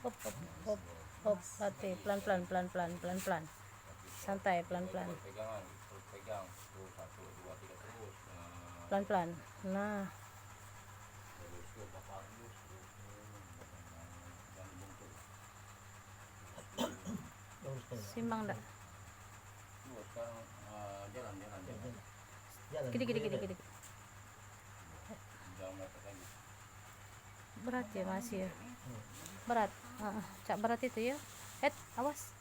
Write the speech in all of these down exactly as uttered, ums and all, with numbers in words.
Hop, hop, hop, hop, hati. Pelan-pelan, pelan-pelan, pelan-pelan. Santai, pelan-pelan. Pegangan, terus pegang. Tuh, satu, dua, tiga, terus. Nah. Pelan-pelan. Nah. Terus tuh, bapak terus, terus. Jangan buntu. Simbang dak? Tuh, sekarang, eh, jalan, jalan, jalan. Jalan. Gede, gede, gede, gede. Jangan mepet lagi. Berat ya, masih ya. Berat. Heeh, cak berat itu ya. Et, awas.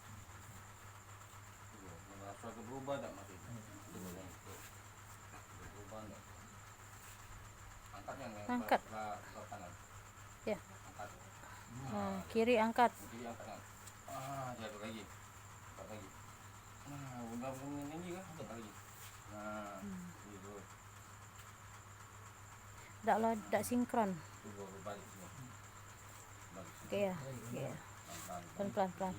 Merasa ke berubah dak, Mas? Berubah dak? Angkat yang Angkat. Ke, ke kanan. Ya. Angkat. Nah, kiri angkat. Kiri angkat, kan? Ah, jatuh lagi. Angkat lagi. Nah, udah tinggi kan? Angkat lagi. Nah, gitu. Dak lo, dak sinkron. Oke ya, oke ya. Pelan, pelan, pelan.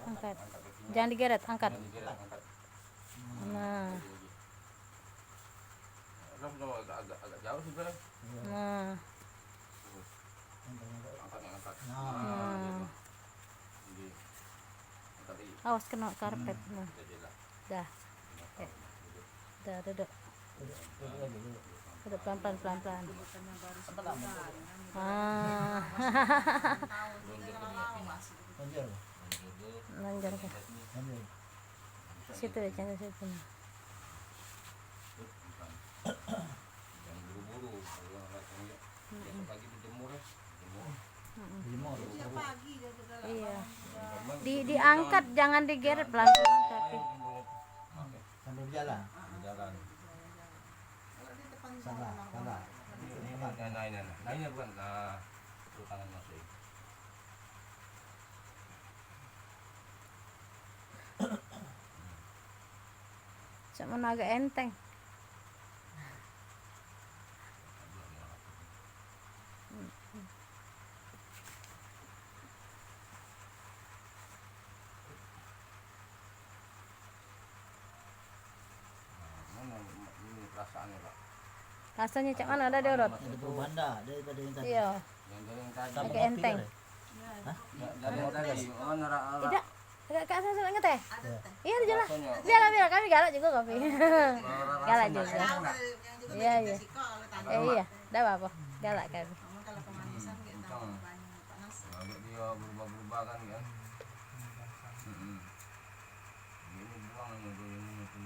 Angkat. Jangan digeret, angkat. Nah. Terus lo agak, agak, agak jauh sih, Bro. Nah. Terus. Angkat, angkat. Nah. Nah, gitu. Jadi, angkat lagi. Awas kena karpet. Nah. Jadilah. Dah. Eh. Dah, duduk. Duduk pelan-pelan, pelan-pelan. Ah. Lonjor ke? Situ aja, situ. Jangan buru-buru, kalau orang lagi besok pagi dijemur ya. Jemur. Iya. Di, diangkat, jangan digeret, pelan-pelan tapi. Sambil berjalan. Berjalan. Salah, salah. Ini, ini, nah, ini, nah, ini bukan, nah, itu tangan masuk. Cak mano agak enteng. Rasanya cak mano, ado diurut? Ada perubahan dah daripada yang tadi? Iyo. Tambah kopi enteng. Hah? Dari tadi, oh, nara-, nara- Idak, agak, agak sangat ngeteh. Iyo, tu jelas. Biarlah, biarlah, kami galak juga kopi. Galak juga. Iyo, iyo. Eh, iyo, dak apo-apo. Galak kami. Agak dia berubah-berubah kan, kan?